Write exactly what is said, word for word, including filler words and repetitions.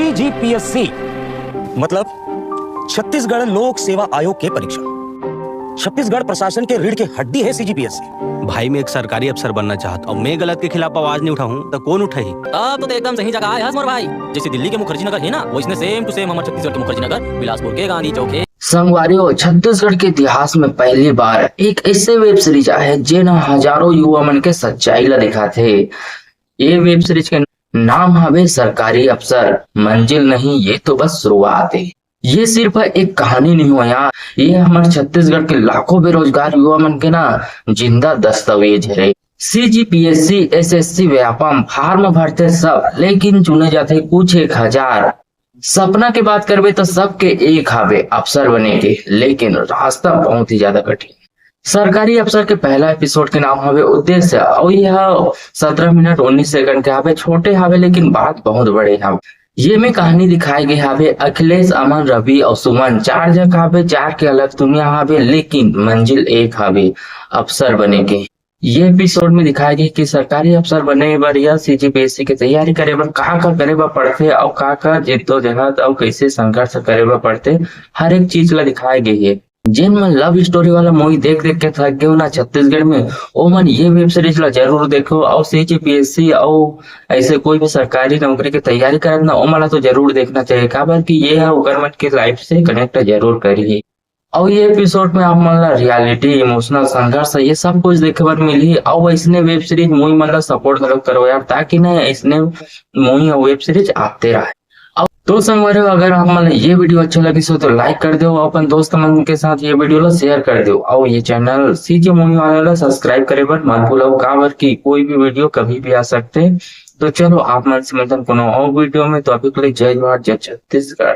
CGPSC मतलब छत्तीसगढ़ लोक सेवा आयोग के परीक्षा। छत्तीसगढ़ प्रशासन के रीढ़ के हड्डी है सीजीपीएससी। भाई, मैं एक सरकारी अफसर बनना चाहत हूँ, मैं गलत के खिलाफ आवाज नहीं उठाऊँ तो कौन उठाही? अब तो एकदम सही जगह आए हस मोर भाई। जैसे दिल्ली के मुखर्जी नगर है ना, वैसने same to same हमारे छत्तीसगढ़ के मुखर्जी नगर, बिलासपुर के गांधी चौक है। संगवारी हो, छत्तीसगढ़ के इतिहास में पहली बार एक ऐसे वेब सीरीज आए है जेन हजारों युवा मन के सच्चाई ला दिखाथे। ये वेब सीरीज के नाम हवे सरकारी अफसर, मंजिल नहीं, ये तो बस शुरुआत है। ये सिर्फ एक कहानी नहीं हो यार, ये हमारे छत्तीसगढ़ के लाखों बेरोजगार युवा मन के ना जिंदा दस्तावेज है। सीजीपीएससी, एसएससी, व्यापम, फार्म भरते सब, लेकिन चुने जाते कुछ एक हजार। सपना के बात करबे तो सबके एक हावे अफसर बने के, लेकिन रास्ता बहुत ही ज्यादा कठिन। सरकारी अफसर के पहला एपिसोड के नाम हवे उद्देश्य, और यह सत्रह मिनट उन्नीस सेकंड के हवे। छोटे हवे लेकिन बात बहुत बड़े हवे। ये में कहानी दिखाए गए हवे अखिलेश, अमन, रवि और सुमन, चार जग हवे, चार के अलग दुनिया हवे, लेकिन मंजिल एक हवे, अफसर बने के। ये एपिसोड में दिखाए गए कि सरकारी अफसर बने बर या सीजीपीएससी के तैयारी करे बर का का करे बर पड़थे और का का जिद्दोजहद और कैसे संघर्ष करे बर पड़थे, हर एक चीज ला दिखाए गए है। जेन मन लव स्टोरी वाला मूवी देख देख के थक गए हो ना छत्तीसगढ़ में, ओ मन ये वेब सीरीज ला जरूर देखो। और सीजीपीएससी और ऐसे कोई भी सरकारी नौकरी की तैयारी करत ना, ओ मन ला तो जरूर देखना चाहिए, काबर कि ये है ओकर मन के लाइफ से कनेक्ट जरूर करिए। और ये एपिसोड में आप मन ला रियलिटी, इमोशनल संघर्ष, ये सब कुछ देखे बर मिलही। और ऐसने वेब सीरीज मूवी मन ला सपोर्ट जरूर करो यार, ताकि ना ऐसने मूवी और वेब सीरीज आते रहे। और तो संगवारी हो, अगर आप मन ला ये वीडियो अच्छा लगिस हो तो लाइक कर दो, अपन दोस्त मन के साथ ये वीडियो ला शेयर कर दो, और ये चैनल सीजे मूवी वाला ला सब्सक्राइब करे बर मत भूलो, काबर कि कोई भी वीडियो कभी भी आ सकते। तो चलो आप मन से मिलते हैं कोनो और वीडियो में, तो अभी के लिए जय जोहार, जय छत्तीसगढ़।